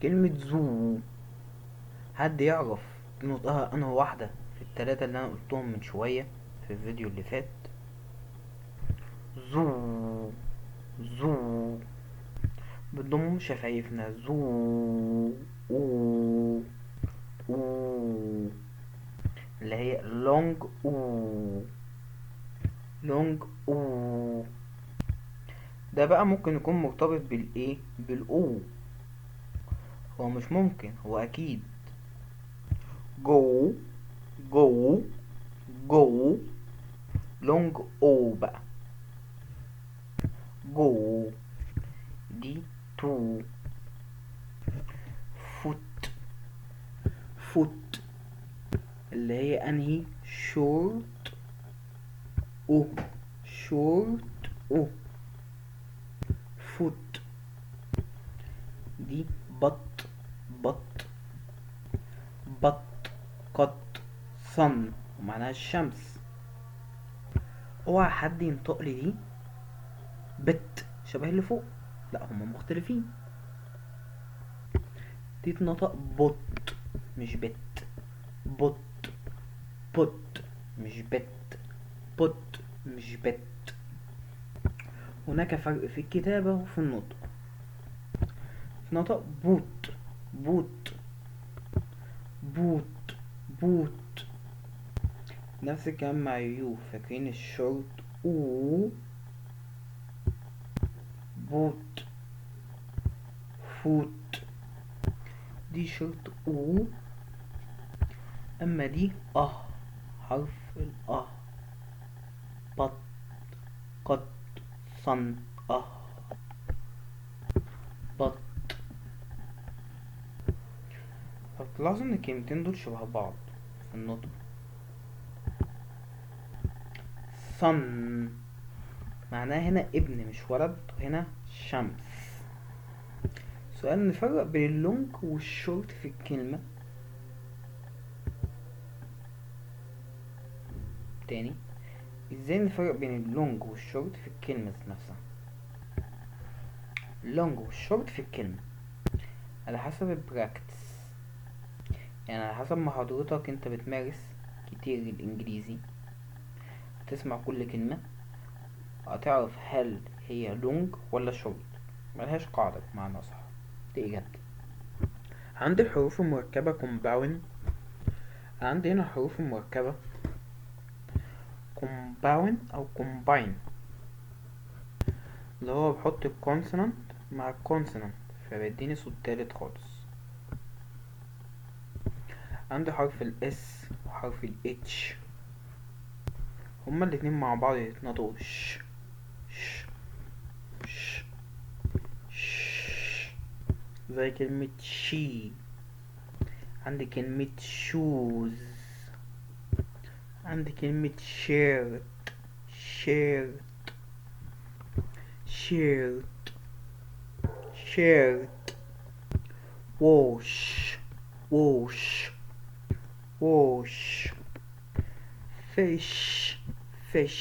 كلمة zoo، حد يعرف نطقها انه واحدة في التلاتة اللي انا قلتهم من شوية في الفيديو اللي فات؟ zoo، zoo، بنضم شفايفنا، zoo، او، او، اللي هي long او، long او. ده بقى ممكن يكون مرتبط بالايه؟ بال O. هو مش ممكن، هو اكيد. go، go، go، long O بقى، جو. دي too. foot، foot اللي هي انهي؟ short O، short O، foot. دي but، but، but، cut، sun ومعناها الشمس. اوعى حد ينطق لي دي بت شبه اللي فوق، لا هما مختلفين. دي تنطق بوت مش بت، بوت، بوت مش بت، بوت مش بت. هناك فرق في الكتابة وفي النطق. نطق boot، boot، boot، boot. نفس الكلام مع U، فاكرين ال short O؟ boot، foot. دي short O، اما دي حرف الاه، but، cut، sun، but. هتلاحظوا ان الكلمتين دول شبه بعض في النطق. son معناها هنا ابن مش ولد، وهنا شمس. سؤال، نفرق بين ال long وال short في الكلمة. تاني، ازاي نفرق بين ال long وال short في الكلمة ذات نفسها؟ ال long وال short في الكلمة على حسب ال practice، يعني على حسب ما حضرتك انت بتمارس كتير الانجليزي هتسمع كل كلمة هتعرف هل هي long ولا شورت. ملهاش قاعدة بمعنى أصح. دي إجابتي. عندي الحروف المركبة compound، عندي هنا حروف مركبة compound أو combine، اللي هو بحط ال consonant مع ال consonant فبيديني صوت تالت خالص. عندي حرف ال S وحرف ال H، هما الاتنين مع بعض يتنطقوا ش، ش، ش، ش، زي كلمة she. عندي كلمة shoes، عندي كلمة shirt، shirt، shirt، shirt، wash، wash، wash، fish، fish.